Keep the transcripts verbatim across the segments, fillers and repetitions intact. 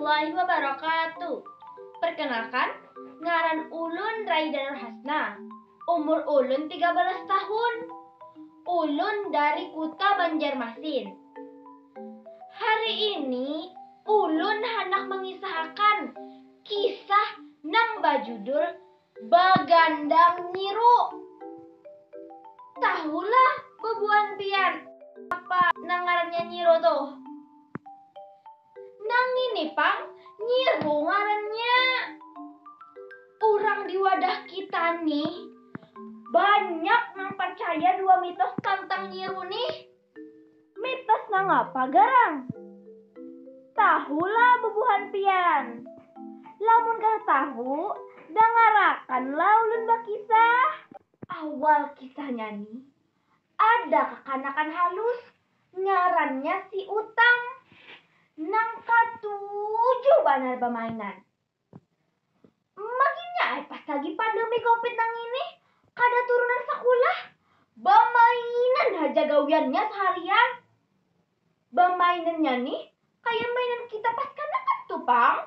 Warahmatullahi wabarakatuh. Perkenalkan, ngaran ulun Raida Nurhasna. Umur ulun tiga belas tahun. Ulun dari Kuta Banjarmasin. Hari ini ulun handak mengisahakan kisah nang bajudul Bagandang Nyiru. Tahulah bubuhan pian apa nang ngarannya Nyiru tuh? Nang ini pang, Nyiru ngarannya. Urang di wadah kita nih banyak nang percaya dua mitos tentang Nyiru nih. Mitos nang apa garang? Tahulah bubuhan pian. Lamun kada tahu, dangarakanlah ulun bakisah. Awal kisahnya nih, ada kakanakan halus, ngarannya si Utam, nang katuju banar bamainan. Makinnya ai pas lagi pandemi covid nang ini, kada turunan sakulah, bamainan haja gawiannya saharian. Bamainannya nih kaya mainan kita pas kanakan tu pang,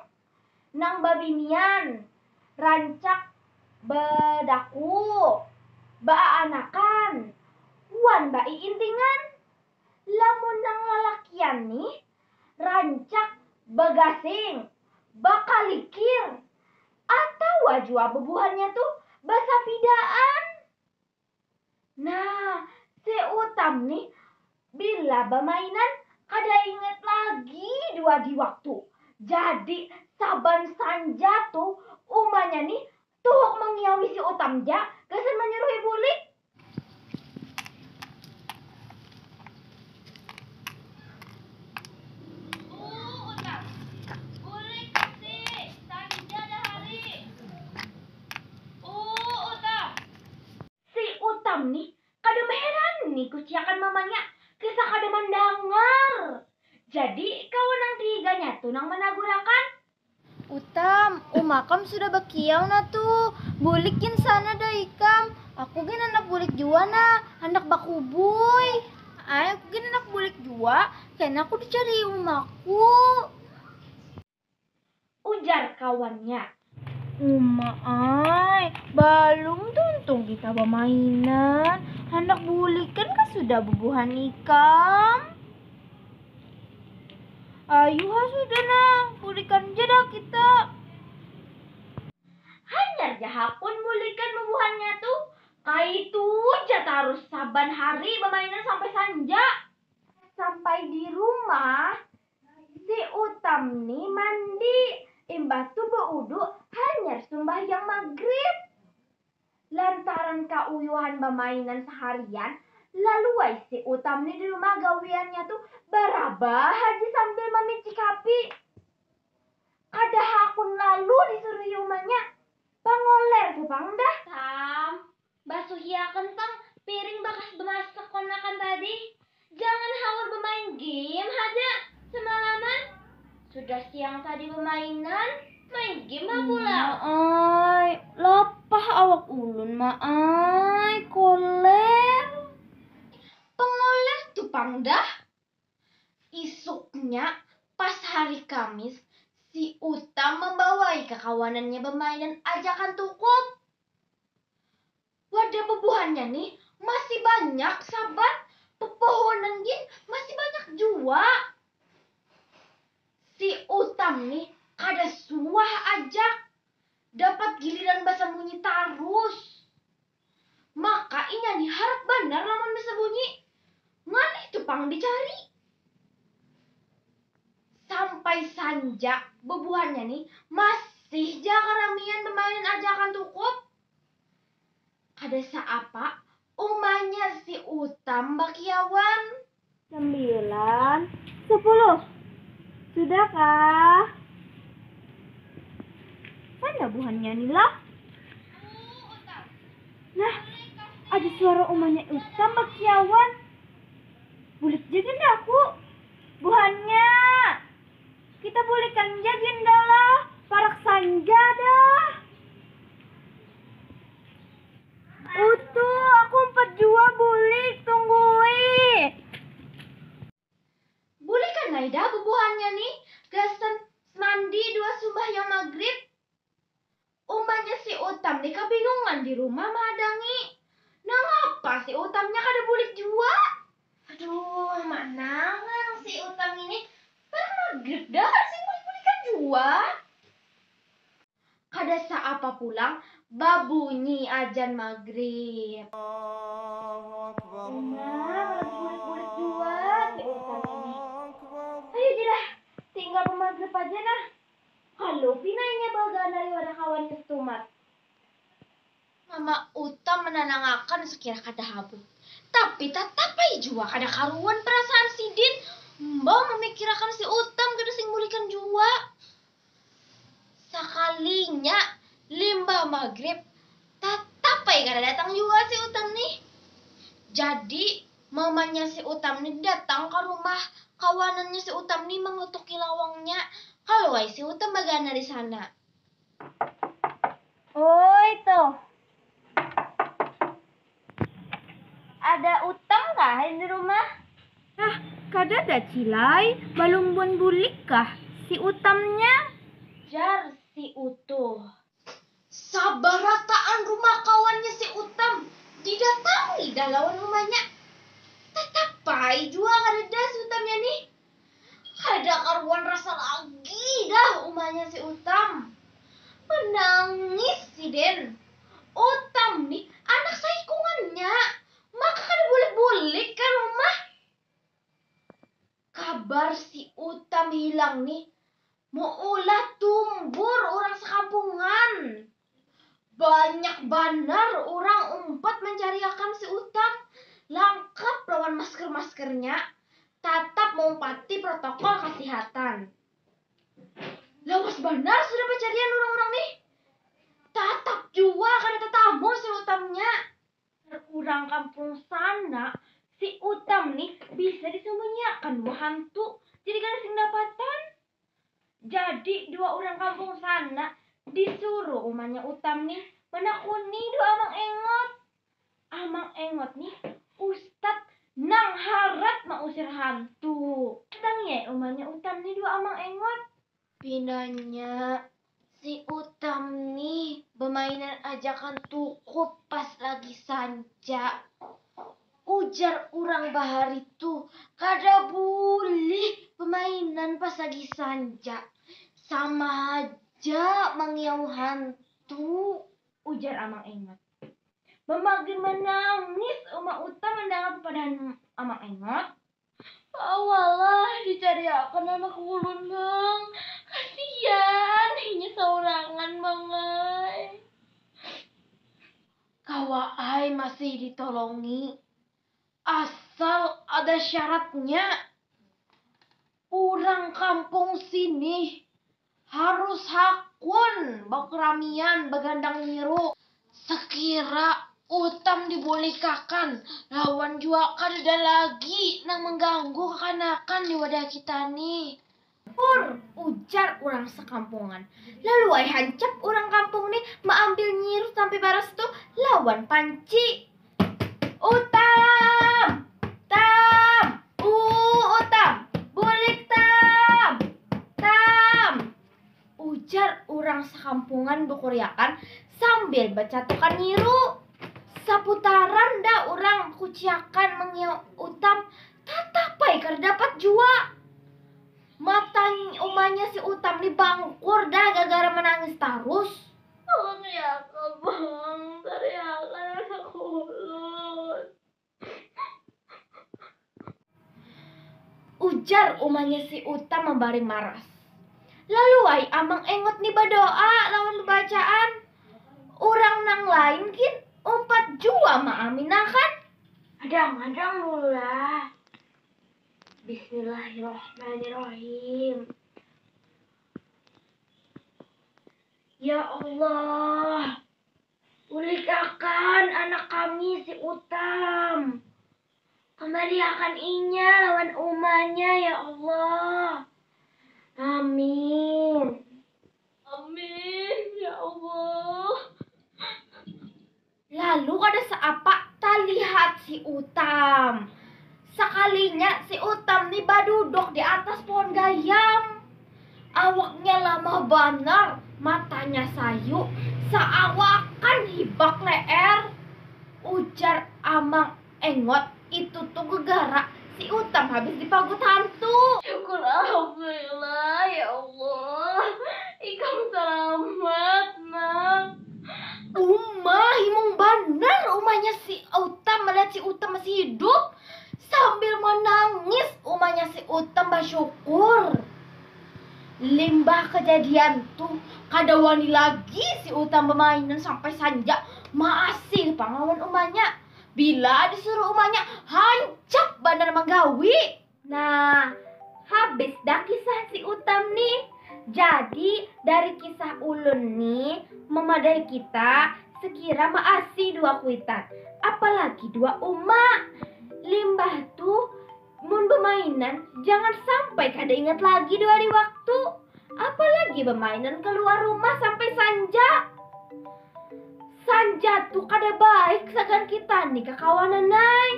nang babinian, rancak badaku, baaanakan, wan baiintingan. Lamun nang lalakian nih, rancak bagasing, bakalikir, atawa jua bubuhannya tuh basapidaan. Nah, si Utam nih bila bamainan kada ingat lagi dua di waktu. Jadi saban sanja tuh umanya nih tuhuk mangiawi si Utam ja gasan manyuruhi bulik. Uh, Utam. Bulik, Sik. Sanja dah hari. Uh, Utam. Si Utam nih kada maherani kuciakan mamanya, kisah kada mandangar. Jadi kawan nang tiganya tu nang managurakan. Utam, umakam sudah bakiau nah tu. Bulik gin sana dah ikam. Aku gin handak bulik jua nah, handak bakubui. Ai, aku gin handak bulik jua, kena aku dicari umaku. Ujar kawannya. Uma ai, balum tuntung kita bamainan. Handak bulikan kah sudah bubuhan ikam? Ayuha sudah nah, bulikan ja dah kita. Hanyar ja hakun bulikan bubuhannya tu, kaitu ja tarus saban hari bamainan sampai sanja. Sampai di rumah, si Utam ni mandi, imbah tu baudu hanyar sumbahyang magrib. Lantaran kauyuhan bamainan saharian, lalu ai si Utam ni di rumah gawiannya tu barabah haja sambil mamicik H P. Kada hakun lalu disuruhi umanya, pangoler tu pang dah. Tam, basuhiakan pang piring bakas bamasak kanakan tadi. Jangan haur bamain game haja semalaman. Sudah siang tadi bamainan, main game ha pulang. Ma ai, lapah awak ulun, Ma ai, koler. Pangoler tu pang dah. Isuknya, pas hari Kamis, si Utam mambawai kakawanannya bamainan ajakan tukup. Wadah bubuhannya nih masih banyak saban, pepohonan gin masih banyak jua. Si Utam nih kada suah ajak, dapat giliran basambunyi tarus. Maka inya nih harat banar lamun basambunyi, ngalih tu pang dicari. Sampai sanja bubuhannya nih masih ja karamian bamainan ajakan tukup. Kada saapa, umanya si Utam bakiauan. Sembilan, sepuluh. Sudah kah? Mana buhannya ni lah? Nah, ada suara umanya Utam bakiauan. Bulik ja gin aku. Buhannya. Kita bulikan ja gin dah lah. Parak sanja dah. Utuh, aku umpat jua bulik, tunggui. Bulikan ai dah bubuhannya nih, gasan mandi. Ni kabingungan di rumah mahadangi. Nangapa si Utamnya kada bulik jua? Aduh, manang nang si Utam ini. Bar magrib dah kada sing bulik-bulikan jua. Kada saapa pulang, babunyi ajan magrib. Nah, kada bulik-bulik jua si Utam ini. Ayu ja lah, tinggal bamagrib aja nah. Kalu pina inya baganari wadah kawannya setumat. Mama Utam mananangakan sakira kada habut. Tapi tatap ai jua kada karuan parasaan sidin. Imbau mamikirakan si Utam kada sing bulikan jua. Sakalinya limbah magrib, tatap ai kada datang jua si Utam nih. Jadi, mamanya si Utam nih datang ka rumah kawanannya si Utam nih mangutuki lawangnya. Kalu ai si Utam bagana di sana. Oi, tuh. Ada Utam kah di rumah? Nah, kadada, Cilai. Balum buan bulik kah si Utamnya? Jar si Utuh. Sabarataan rumah kawannya si Utam didatangi dah lawan umanya. Tatap ai jua kadada si Utamnya nih. Kada karuan rasa lagi dah umanya si Utam. Manangis sidin. Utam nih anak saikungannya, maka kada bulik-bulik ka rumah. Kabar si Utam hilang nih maulah tumbur urang sakampungan. Banyak banar urang umpat mancariakan si Utam, langkap lawan masker-maskernya, tatap maumpati protokol kasihatan. Lawas banar sudah pacarian urang-urang nih. Tatap jua kada tatamu si Utamnya. Urang kampung sana, si Utam nih bisa disambunyiakan dua hantu, jadi kada sing dapatan. Jadi dua urang kampung sana disuruh umanya Utam nih manakuni dua Amang Engot. Amang Engot nih ustad nang harat mausir hantu. Datangi ai umanya Utam nih dua Amang Engot. Pinanya si Utam nih bamainan ajakan tukup pas lagi sanja. Ujar urang bahari tuh, kada bulih bamainan pas lagi sanja. Sama haja mangiau hantu, ujar Amang Engot. Bamagrib manangis uma Utam mandangar papadahan Amang Engot. Kawalah dicariakan anak ulun, Mang. Kasian, inya saurangan, Mang ai. Kawa ai masih ditolongi. Asal ada syaratnya. Urang kampung sini harus hakun bakaramian bagandang nyiru. Sakira Utam dibulikakan lawan jua kadada lagi nang mangganggu kakanakan di wadah kita nih. Pur, ujar urang sakampungan. Lalu ai hancap urang kampung nih maambil nyiru sampai baras tuh lawan panci. Utam! Tam! Uu Utam! Bulik Tam! Tam! Ujar urang sakampungan bakuriakan sambil bacatukan nyiru. Saputaran dah urang kuciakan mangiau Utam, tatap ai kada dapat jua. Mata umanya si Utam ni bangkur dah gagara manangis tarus. Tolong ya, Bang, cariakan anak ulun. Ujar umanya si Utam mambari maras. Lalu ai Amang Engot ni badoa lawan babacaan. Urang nang lain gin umpat jua maaminakan. Adang-adang dulu lah. Bismillahirrahmanirrahim. Ya Allah, ulikakan anak kami si Utam. Kambaliakan inya lawan umanya, ya Allah. Amin. Amin, ya Allah. Lalu kada saapa talihat si Utam. Sakalinya si Utam ni baduduk di atas pohon gayam. Awaknya lamah banar, matanya sayu, saawakan Ibak leer, ujar Amang Engot itu tuh gegara si Utam habis dipagut hantu. Syukur alhamdulillah ya Allah, ikam selamat nak. Uma, himung banar umanya si Utam melihat si Utam masih hidup. Sambil menangis umanya si Utam bersyukur. Limbah kejadian tuh, kada wani lagi si Utam bermainan sampai sanja, masih pang lawan umanya. Bila disuruh umanya, hancap banar manggawi. Nah, habis dah kisah si Utam nih. Jadi dari kisah ulun nih memadai kita sekira maasi dua kuitan, apalagi dua uma. Limbah tuh mun bemainan jangan sampai kada ingat lagi dua hari waktu, apalagi bemainan keluar rumah sampai sanja. Sanja tuh kada baik sagan kita nih kakawanan ai.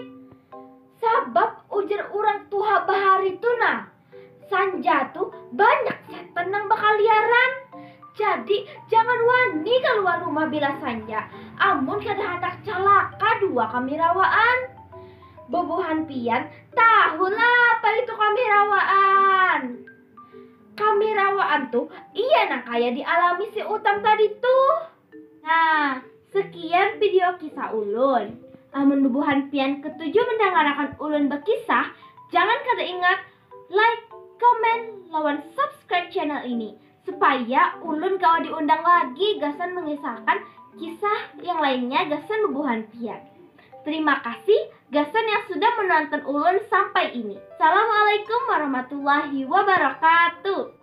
Sabab ujar urang tuha bahari tuh nah, sanja tuh banyak setan nang bakaliaran. Jadi jangan wani kaluar rumah bila sanja, amun kada handak calaka dua kami rawaan. Bubuhan pian tahulah apa itu kami rawaan. Kami rawaan tuh iya nang kaya dialami si Utam tadi tuh. Nah, sekian video kisah ulun. Amun bubuhan pian ketuju mendangarakan ulun bekisah, jangan kada ingat like, komen, lawan subscribe channel ini supaya ulun kawa diundang lagi gasan mengisahkan kisah yang lainnya gasan bubuhan pian. Terima kasih gasan yang sudah menonton ulun sampai ini. Assalamualaikum warahmatullahi wabarakatuh.